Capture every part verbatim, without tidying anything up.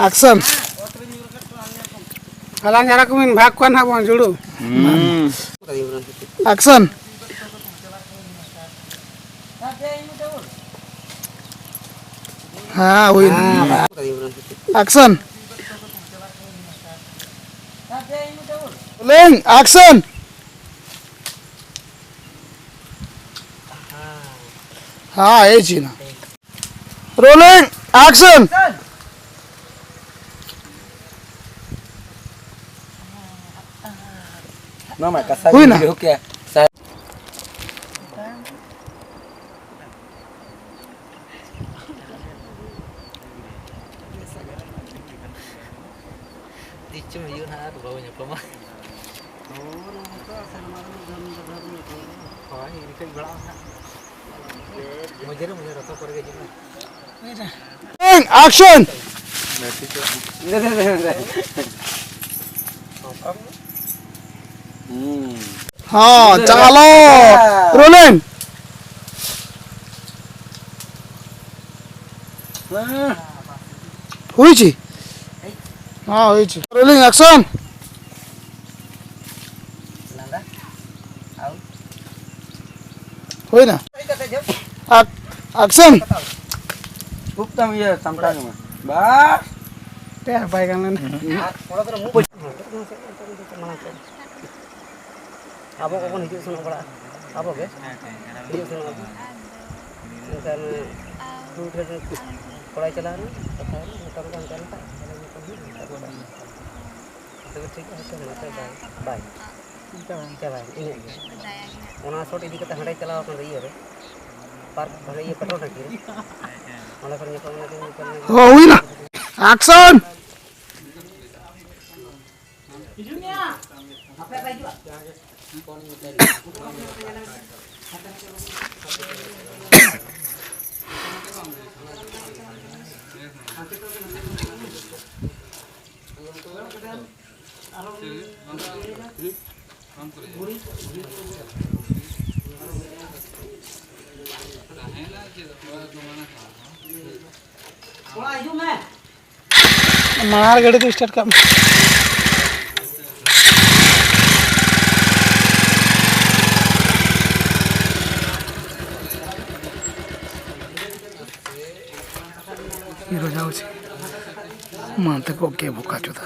Action. ᱟᱞᱟᱝ ᱡᱟᱦᱟᱸ ᱠᱚᱵᱤᱱ ᱵᱷᱟᱜᱽ ᱠᱚᱣᱟ ᱱᱟᱦᱟᱜ ᱵᱚᱱ ᱡᱩᱲᱩ᱾ ᱮᱠᱥᱚᱱ᱾ ᱦᱮᱸ, ᱦᱩᱭᱱᱟ᱾ ᱮᱠᱥᱚᱱ᱾ Rolling, action. ᱦᱮᱸ, ᱮᱭ ᱪᱤᱱᱟ᱾ Rolling, action. ᱱᱚᱣᱟ ᱢᱟ ᱠᱟᱥᱟ ᱦᱩᱭᱱᱟ᱾ ᱜᱮ ᱦᱩᱭᱩᱜ ᱜᱮᱭᱟ᱾ ᱛᱤᱥ ᱪᱚᱢ ᱦᱤᱡᱩᱜᱼᱟ ᱱᱟᱦᱟᱜ ᱟᱨ ᱵᱟᱵᱚ ᱧᱟᱯᱟᱢᱟ᱾ ᱦᱳᱭ, ᱱᱚᱝᱠᱟ ᱥᱮᱨᱢᱟ ᱨᱮ ᱢᱤᱫ ᱫᱷᱟᱣ, ᱢᱤᱫ ᱫᱷᱟᱣ ᱵᱚᱱ ᱧᱟᱯᱟᱢᱟ᱾ ᱦᱳᱭ, ᱤᱱᱠᱟᱹ ᱵᱮᱲᱟ ᱦᱟᱸᱜ᱾ ᱢᱚᱡᱽᱨᱮ ᱢᱚᱡᱽᱨᱮ ᱨᱚᱛᱚ ᱠᱚᱨᱮ ᱜᱮ ᱦᱤᱡᱩᱜ ᱢᱮ᱾ ᱮᱠᱥᱚᱱ! ᱦᱚᱸ, ᱪᱟᱞᱚ! ᱨᱳᱞᱤᱝ! ᱦᱩᱭ ᱪᱤ? ᱦᱚᱸ, ᱦᱩᱭ ᱪᱤ? Rolling, action! ᱞᱟᱸᱫᱟ᱾ ᱟᱣᱩᱴ᱾ ᱦᱩᱭᱱᱟ? ᱦᱩᱭ ᱠᱟᱛᱮ ᱡᱚ᱾ ᱟᱠ-, ᱟᱠᱥᱮᱱ᱾ ᱠᱷᱩᱵ ᱛᱟᱢ ᱤᱭᱟᱹ ᱥᱟᱢᱴᱟᱣ ᱧᱚᱜ ᱢᱮ᱾ ᱵᱟᱥ᱾ ᱛᱮ ᱵᱟᱭ ᱜᱟᱱ ᱞᱮᱱᱟ᱾ ᱟᱨ ᱛᱷᱚᱲᱟ ᱫᱚ ᱢᱩ ᱵᱟᱹᱧ ᱢᱟᱲᱟᱝ ᱥᱮᱫ᱾ ᱟᱵᱚ ᱠᱚᱵᱚᱱ ᱦᱤᱡᱩᱜ ᱥᱮᱱᱚᱜ ᱵᱟᱲᱟᱜᱼᱟ᱾ ᱟᱵᱚ ᱜᱮ ᱦᱤᱡᱩᱜ ᱥᱮᱱᱚᱜ ᱟᱵᱚ᱾ ᱢᱮᱱᱠᱷᱟᱱ ᱴᱩᱨ ᱨᱮ ᱠᱚᱲᱟᱭ ᱪᱟᱞᱟᱣ ᱮᱱᱟ, ᱠᱟᱛᱷᱟ ᱮᱱᱟ, ᱢᱚᱴᱟᱢᱩᱴᱤ ᱦᱟᱱᱛᱮ ᱱᱟᱛᱮ᱾ ᱛᱚᱵᱮ ᱴᱷᱤᱠ ᱜᱮᱭᱟ, ᱦᱮᱸ, ᱢᱟ ᱛᱚᱵᱮ ᱵᱟᱭ, ᱵᱟᱭ᱾ ᱪᱟᱵᱟᱭᱮᱱᱟ, ᱤᱱᱟᱹᱜ ᱜᱮ᱾ ᱚᱱᱟ ᱥᱚᱴ ᱤᱫᱤ ᱠᱟᱛᱮ ᱦᱟᱸᱰᱮ ᱪᱟᱞᱟᱣ ᱟᱠᱟᱱ ᱫᱚ ᱤᱭᱟᱹ ᱨᱮ, ᱯᱟᱨᱠ, ᱦᱟᱸᱰᱮ ᱤᱭᱟᱹ ᱯᱮᱴᱨᱳᱞ ᱴᱟᱺᱠᱤ ᱨᱮ᱾ ᱚᱸᱰᱮ ᱠᱷᱚᱱ ᱧᱟᱯᱟᱢ ᱮᱱᱟ ᱠᱤᱱ, ᱧᱟᱯᱟᱢ ᱮᱱᱟ ᱠᱤᱱ᱾ ᱚ, ᱦᱩᱭᱱᱟ᱾ ᱮᱠᱥᱚᱱ! ᱦᱤᱡᱩᱜ ᱢᱮᱭᱟ᱾ ᱟᱯᱮ ᱯᱮ ᱦᱤᱡᱩᱜᱼᱟ᱾ ᱠᱚᱲᱟ, ᱦᱤᱡᱩᱜ ᱢᱮ᱾ ᱢᱟᱲᱟᱝ ᱨᱮ ᱜᱟᱹᱰᱤ ᱫᱚ ᱥᱴᱟᱨᱴ ᱠᱟᱜ ᱢᱮ᱾ ᱦᱤᱨᱳ ᱡᱟᱦᱟᱸ ᱦᱚᱪᱪᱷᱮ, ᱢᱟ ᱛᱮᱠᱚ ᱠᱮ ᱵᱚᱠᱟ ᱪᱳᱫᱟ᱾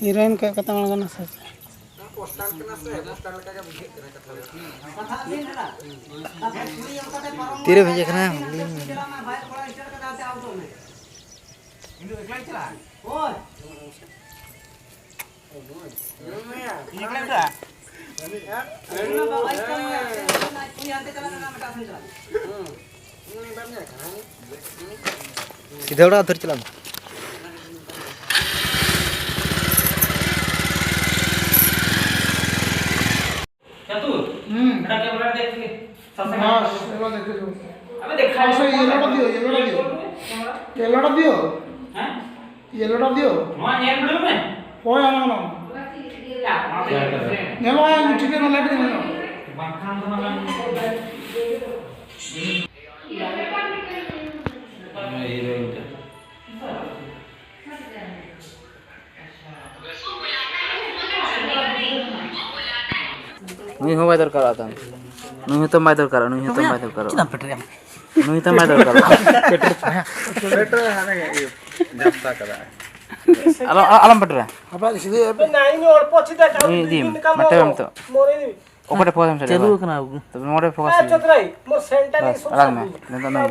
ᱦᱤᱨᱳᱭᱤᱱ ᱠᱚᱭᱚᱜ ᱠᱟᱛᱮ ᱟᱬᱜᱚᱱᱟ ᱥᱮ ᱪᱮᱫ? ᱛᱤᱨᱮ ᱵᱷᱮᱡᱟ ᱠᱟᱱᱟ? ᱥᱤᱫᱷᱟᱹ ᱚᱲᱟᱜ ᱩᱛᱟᱹᱨ ᱪᱟᱞᱟᱜ ᱢᱮ᱾ चतुर। हम्म। बेटा, कैमरा देख के। सबसे बस, पहले। ये वाला देख लो। अबे, देखा है। सबसे येलोटा दियो, येलोटा दियो। कैमरा। येलोटा दियो। हैं? येलोटा दियो। ᱱᱚᱣᱟ ᱧᱮᱞ ᱵᱤᱰᱟᱹᱣ ᱢᱮ᱾ ᱦᱳᱭ, ᱚᱱᱟ, ᱚᱱᱟ᱾ ᱪᱮᱫ ᱠᱟᱱᱟ? ᱧᱮᱞᱚᱜᱼᱟ, ᱴᱷᱤᱠ ᱜᱮᱭᱟ, ᱚᱱᱟ ᱞᱟᱭᱤᱴ ᱜᱮ ᱧᱮᱞᱚᱜᱼᱟ᱾ ᱵᱟᱝᱠᱷᱟᱱ ᱫᱚ ᱚᱱᱟ ᱦᱮᱸ, ᱦᱤᱨᱳᱭᱤᱱ ᱴᱟᱜ᱾ ᱱᱩᱭ ᱦᱚᱸ ᱵᱟᱭ ᱫᱚᱨᱠᱟᱨᱚᱜᱼᱟ ᱛᱟᱢ᱾ ᱱᱩᱭ ᱦᱚᱸᱛᱚ ᱵᱟᱭ ᱫᱚᱨᱠᱟᱨᱚᱜᱼᱟ, ᱱᱩᱭ ᱦᱚᱸᱛᱚ ᱵᱟᱭ ᱫᱚᱨᱠᱟᱨᱚᱜᱼᱟ᱾ ᱪᱮᱫᱟᱜ ᱮᱢ ᱯᱮᱴᱮᱨᱮᱭᱟ? ᱱᱩᱭ ᱦᱚᱸᱛᱚ ᱵᱟᱭ ᱫᱚᱨᱠᱟᱨᱚᱜᱼᱟ᱾ ᱯᱮᱴᱮᱨ ᱦᱟᱱᱮ ᱤᱭᱟᱹ ᱡᱟᱢᱛᱟ ᱠᱟᱫᱟ᱾ ᱟᱞᱚ, ᱟᱞᱚᱢ ᱯᱮᱴᱮᱨᱟ᱾ ᱱᱩᱭ ᱤᱫᱤᱭᱮᱢ, ᱢᱮᱴᱮᱣᱮᱢ ᱛᱚ᱾ ᱚᱠᱟᱴᱷᱮ ᱯᱷᱳᱠᱟᱥ ᱮᱢ ᱥᱮᱴᱮᱨ ᱪᱟᱹᱞᱩ ᱠᱟᱫᱟ? ᱟᱠᱟᱱᱟ᱾ ᱛᱚᱵᱮ ᱱᱚᱰᱮ ᱯᱷᱳᱠᱟᱥ ᱦᱩᱭᱩᱜᱼᱟ᱾ ᱵᱟᱥ, ᱟᱲᱟᱜ ᱢᱮ᱾ ᱱᱤᱛᱚᱜ ᱱᱩᱭ᱾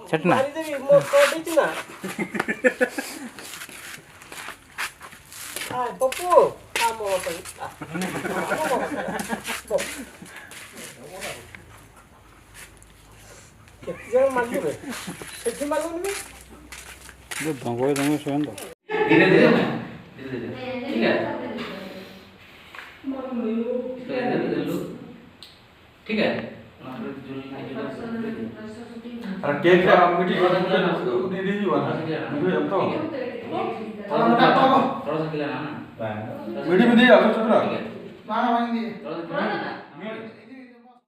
ᱥᱮᱴᱮᱨ ᱮᱱᱟ? ᱟᱭ, ᱯᱚᱯᱩ, ᱟᱢ ᱵᱟᱵᱟ ᱠᱚ ᱦᱩᱭᱩᱜᱼᱟ᱾ ᱪᱮᱫ ᱪᱚᱝ ᱢᱟᱞᱩᱢ ᱨᱮ? ᱪᱮᱫ ᱪᱚᱝ ᱢᱟᱞᱩᱢ ᱨᱮ? ᱫᱚ ᱫᱚᱝᱜᱚᱭ ᱫᱚᱝᱜᱚᱭ ᱥᱚᱭᱚᱱ ᱫᱚ᱾ ᱫᱷᱤᱨᱮ ᱫᱷᱤᱨᱮ ᱢᱮ, ᱫᱷᱤᱨᱮ ᱫᱷᱤᱨᱮ, ᱴᱷᱤᱠ ᱜᱮᱭᱟ? ᱫᱷᱤᱨᱮ ᱫᱷᱤᱨᱮ, ᱫᱷᱤᱨᱮ ᱫᱷᱤᱨᱮ᱾ ᱴᱷᱤᱠ ᱜᱮᱭᱟ? ᱚᱱᱟ ᱠᱚᱨᱮ ᱡᱩᱞ ᱞᱮᱱᱠᱷᱟᱱ ᱡᱩᱞ ᱟᱨ ᱠᱮᱠ ᱨᱮ ᱟᱢ ᱢᱤᱫᱴᱤᱡ ᱩᱫᱤ ᱤᱫᱤ ᱦᱩᱭᱩᱜᱼᱟ ᱱᱟᱦᱟᱜ᱾ ᱵᱩᱡᱷᱟᱹᱣ ᱛᱚ? ᱴᱷᱤᱠ ᱜᱮᱭᱟ? ᱛᱷᱚᱲᱟ ᱥᱟ ᱜᱮᱞᱟ ᱢᱮᱱᱟᱜᱼᱟ᱾ ᱵᱟᱝ᱾ ᱢᱤᱰᱤᱭᱟᱢ ᱤᱫᱤᱭᱟ, ᱟᱹᱞᱩ ᱪᱚᱯᱲᱟ? ᱴᱷᱤᱠ ᱜᱮᱭᱟ? ᱵᱟᱝ, ᱵᱟᱝ ᱤᱫᱤᱭᱟ᱾ ᱛᱷᱚᱲᱟ ᱥᱟ ᱜᱮᱞᱟ ᱢᱮᱱᱟᱜᱼᱟ᱾